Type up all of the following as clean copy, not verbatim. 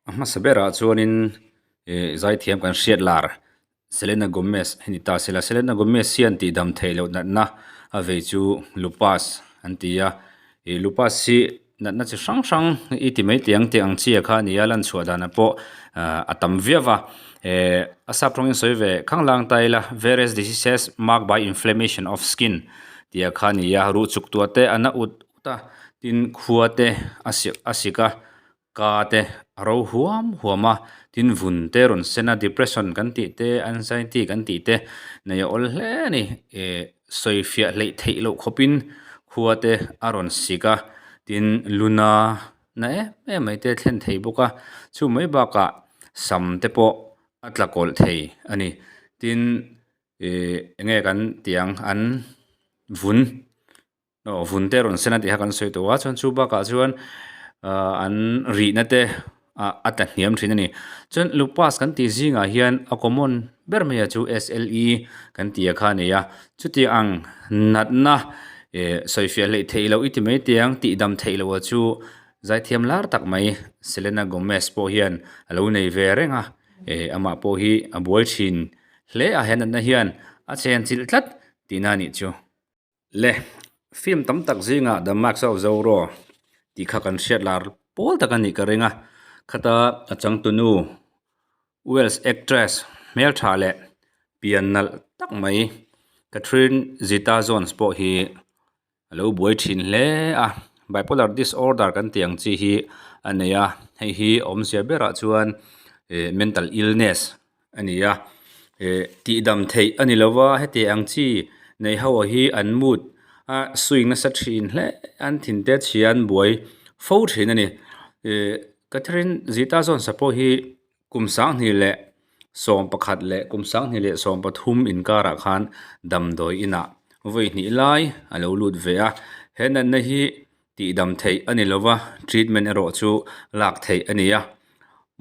A hmasa berah chuanin ih zaithiam kan hriat lar Selena Gomez hi ni ta sela Selena Gomez hian tihdam theih loh natna a vei chu lupus an ti a ih lupus hi natna chi hrang hrang i ti mai teh ang tih ang chi ah kha a ni a lan chhuah danah pawh ah a tam viau va eh a sap tawngin sawi ve khanglang ta ila various diseases marked by inflammation of skin tih ah kha a ni a ruh chuk tuah te a na ut ut a tin khua te a sik a sik a. Ka te a ro huam huam a, tin vun te rawn sen a, depression kan tih te, anxiety kan tih te nei a awl hle a ni. Ih sawi fiah hleih theih loh khawpin khua te a rawn sik a, tin luna na em em mai te a thlen thei bawk a, chu mai bakah sam te pawh a tla kawlh thei a ni. Tin ih eng nge kan tih ang an vun. Aw vun te rawn sen a tih kha kan sawi tawh a chuan chu bakah chuan ahh an rihna te ah a tla hniam thin a ni chuan lupus kan tih zingah hian a common ber mai a chu S L E kan tih a kha a ni a chuti ang natna ih sawifiah hleih theih loh i ti mai teh ang tih dam theih loh a chu zaithiam lar tak mai Selena Gomez pawh hian a lo nei ve reng a ih amah pawh hi a buai thin hle a he natna hian a chen chilh tlat tihna a nih chu. Le, film tam tak zingah The Mask of Zorro tih kha kan hriat lar pawl tak a nih ka ring a, khata a changtunu Welsh actress hmeltha leh pian nalh tak mai Catherine Zeta-Jones pawh hi a lo buai thin hle a, bipolar disorder kan tih ang chi hi a nei a, hei hi awmzia berah chuan ih mental illness a ni a ih tihdam theih a ni lo va heti ang chi nei ho hi an mood a swing nasa thin hle an thin te chhia an buai fo thin a ni ih Catherine Zeta Jones a pawh hi kum sanghnih leh sawm pakhat leh kum sanghnih leh 13 inkarah khan damdawi inah vawi hnih lai a lo lut ve a he natna hi tihdam theih a ni lo va treatment erawh chu lak theih a ni a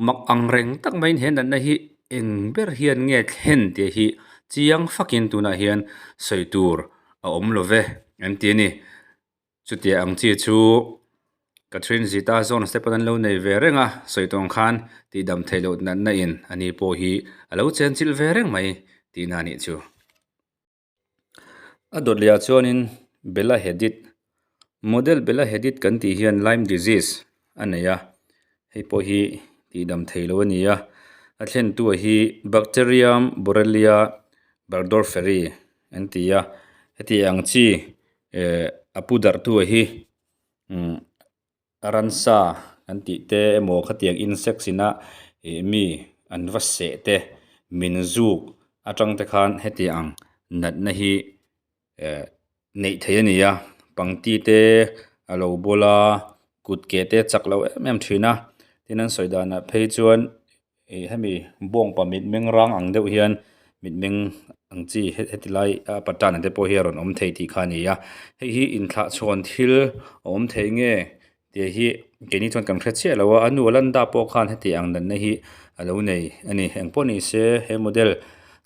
mak ang reng tak maiin he natna hi eng ber hian nge thlen tih hi chiang fakin tunah hian sawi tur a awm lo ve an ti a ni chutiang ang chi chu Catherine Zeta Jones te pawn an lo nei ve reng a sawi tawng khan tihdam theih loh natna in ani pawh hi a lo chenchilh ve reng mai tihna a nih chu. A dawt leh ah chuanin Bella Hadid model Bella Hadid kan tih hian Lyme disease a nei a hei pawh hi tihdam thei lo a ni a a thlentu ah hi bacterium borrelia burgdorferi an ti a heti ang chi eh a pu darh tu ah hi umm. Ransa kan tih te emaw khatiang insects ina ih mi an va seh te min zuk atang te khan heti ang natna hi eh neih theih a ni a pangti te a lo bawl a kut ke te chak lo em em thin a tin an sawi danah phei chuan. Ih hemi bawngpa mitmeng rang ang deuh hian mitmeng ang chi heti lai a pattern te pawh hi a rawn awm thei tih kha a ni a hei hi inthlah chhawn thil a awm thei nge tih hi keini chuan kan hre chiah lo a a nu a lan dah pawh khan heti ang natna hi a lo nei a ni engpawh ni se he model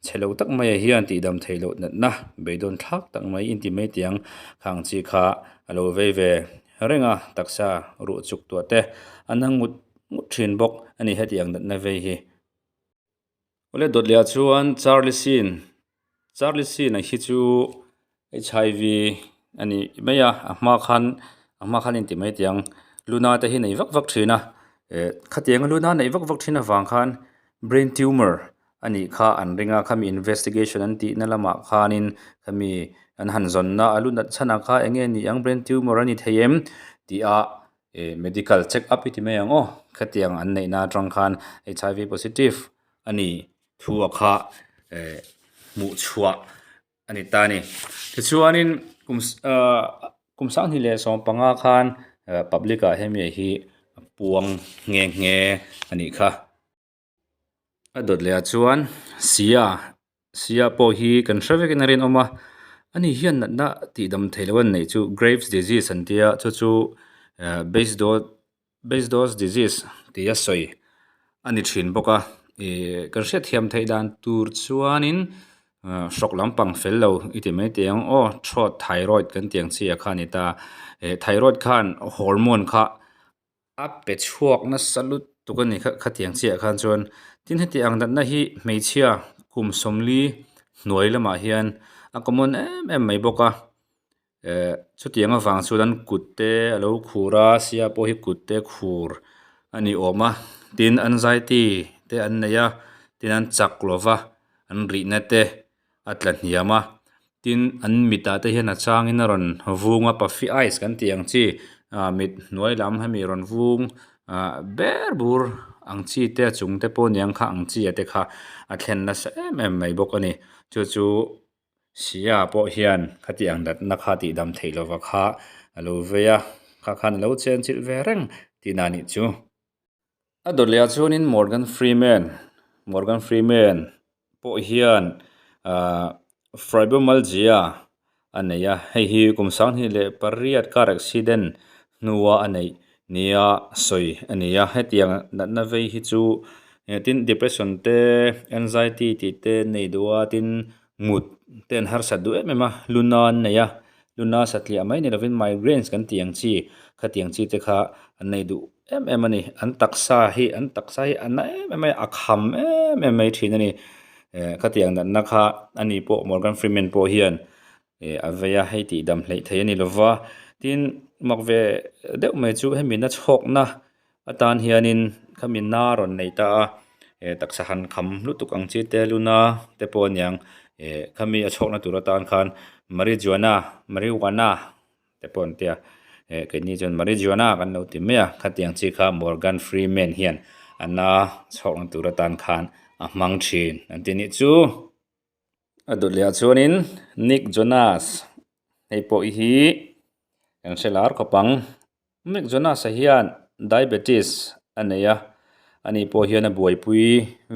chhe lo tak maiah hian tihdam theih loh natna beidawn thlak tak mai inti mai tiang khang chi kha a lo vei ve reng a taksa ruh chuk tuah te an ha ngut ngut thin bawk a ni heti ang natna vei hi. Awle dawt leh ah chuan Charlie Sheen Charlie Sheen a hi chu HIV a ni mai a a hma khan a hma khan inti mai teh ang luna te hi nei vak vak thin a eh khatiang a luna neih vak vak thin avang khan brain tumor a nih kha an ring a khami investigation an tih na lamah khanin khami an han zawn na a lu nat chhan ah kha eng nge ni ang brain tumor a ni thei em tih a. Ih medical check up i ti mai ang aw khatiang an neihna atang khan H I V positive a ni thu a kha eh hmuh chhuah a ni ta a ni tichuanin kum ahh kum sanghnih leh 15 khan public ah hemi hi a puang nghe nghe a nih kha. A dawt leh ah chuan sia sia pawh hi kan hre vekin a rinawm a ani hian natna tihdam theih loh a neih chu graves disease an tia chu chu eh basedow disease tih a sawi a ni thin bawk a ih kan hriatthiam theih dan tur chuanin ah hrawk lampang fel lo i ti mai teh ang aw throat thyroid kan tih ang chi ah kha a ni ta eh thyroid khan hormone kha. A pe chhuak nasa lutuk tuk a ni kha khatiang chiah ah khan chuan tin heti ang natna hi hmeichhia kum sawmli hnuai lamah hian a common em em mai bawk a eh chutiang avang chuan an kut te a lo khur a sia pawh hi kut te khur a ni awm a tin anxiety te an nei a tin an chak lo va an rihna te a tla hniam a tin an mitah te hian a changin a rawn vung a puffy eyes kan tih ang chi ah mit hnuai lam hemi rawn vung ah ber bur ang chi te a chung te pawh aniang kha ang chi ah te kha a thlen nasa em em mai bawk a ni chu chu Sia pawh hian khati ang natna kha tihdam theih lova kha a lo vei a kha khan a lo chenchilh ve reng tihna a nih chu. A dawt leh ah chuanin Morgan Freeman Morgan Freeman pawh hian ahh fibromyalgia a nei a hei hi kum sanghnih leh pariat car accident hnua a neih nia sawi a ni a hetiang natna vei hi chu tin depression te anxiety tih te nei duh a tin mut te an harsat duh em em a luna an nei a luna satliah mai ni lovin migraines kan tih ang chi khatiang chi te kha an nei duh em em a ni an taksa hi an taksa hi a na em em mai a a kham em em mai thin a ni eh khatiang natna kha ani pawh Morgan Freeman pawh hian eh a vei a hei tih dam hleih theih a ni lova tin mak ve deuh mai chu hemi na chhawkna atan hianin khami na rawn nei ta a eh taksa han kham lutuk ang chi te luna te pawh aniang eh khami a chhawkna tur atan khan marijuana marijuana te pawh an tia eh keini chuan marijuana kan lo ti mai a khatiang chi kha Morgan Freeman hian a na chhawkna tur atan khan a hmang thin an ti nih chu. A dawt leh ah chuanin Nick Jonas hei pawh hi kan hre lar khawp ang Nick Jonas a hian diabetes a nei a ani pawh hian a buaipui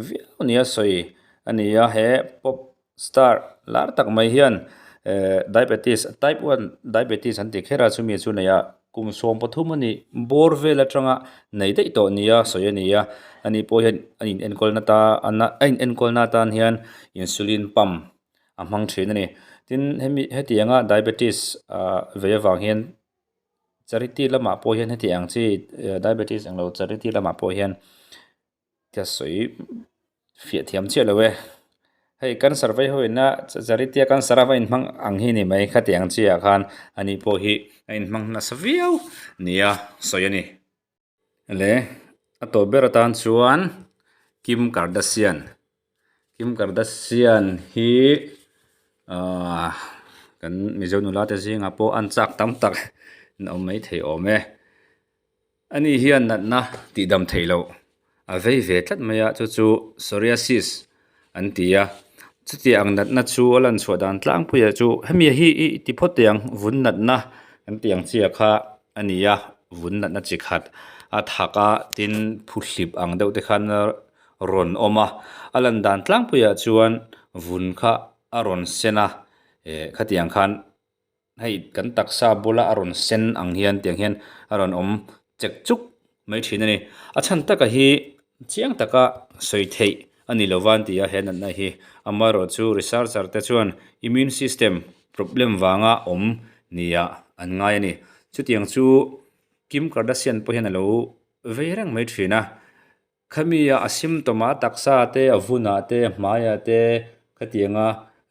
viau nia sawi a ni a he pop star lar tak mai hian ehh diabetes type one diabetes an ti kher a chumi chu nei a kum 13 a nih bawr vel atanga nei daih tawh nia sawi a ni a ani pawh hian a in enkawl na ta a in enkawl na atan hian insulin pump a hmang thin a ni tin hemi hetianga diabetes ah vei avang hian charity lamah pawh hian heti ang chi diabetes englo charity lamah pawh hian ka sawi fiah thiam chiah lo e hei cancer vei ho ina charity a cancer a va inhmang ang hi ni mai khatiang chiah khan ani pawh hi a inhmang nasa viau nia sawi a ni le a tawp ber atan chuan Kim Kardashian Kim Kardashian hi ahh kan Mizo nula te zingah pawh an chak tam tak an awm maithei awm e. Ani hian natna tihdam theih loh a vei ve tlat mai a, chu chu psoriasis an ti a. Chutiang ang natna chu a lan chhuah dan tlangpuiah chu hemi hi i ti phawt teh ang, vun natna kan tih ang chiah kha a ni a, vun natna chi khat a thak a, tin phuhlip ang deuh te khan a rawn awm a. A lan dan tlangpuiah chuan vun kha a rawn sen a, eh khatiang khan. Hei kan taksa bula a rawn sen ang hian tiang hian a rawn awm chek chuk mai thin a ni. A chhan taka hi chiang taka sawi theih a ni lo va an ti a he natna hi. Amaherawhchu researcher te chuan immune system problem vanga awm nia an ngai a ni. Chutiang chu Kim Kardashian pawh hian a lo vei reng mai thin a. Khami a symptom a taksa te a vunah te a hmaiah te khatianga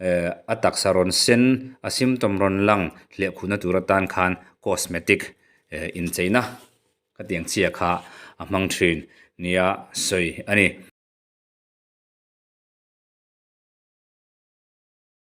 eh a taksa rawn sen a symptom rawn lang hlehkhuna tur atan khan cosmetic eh incheina khatiang chhia kha a hmang thin nia sawi a ni.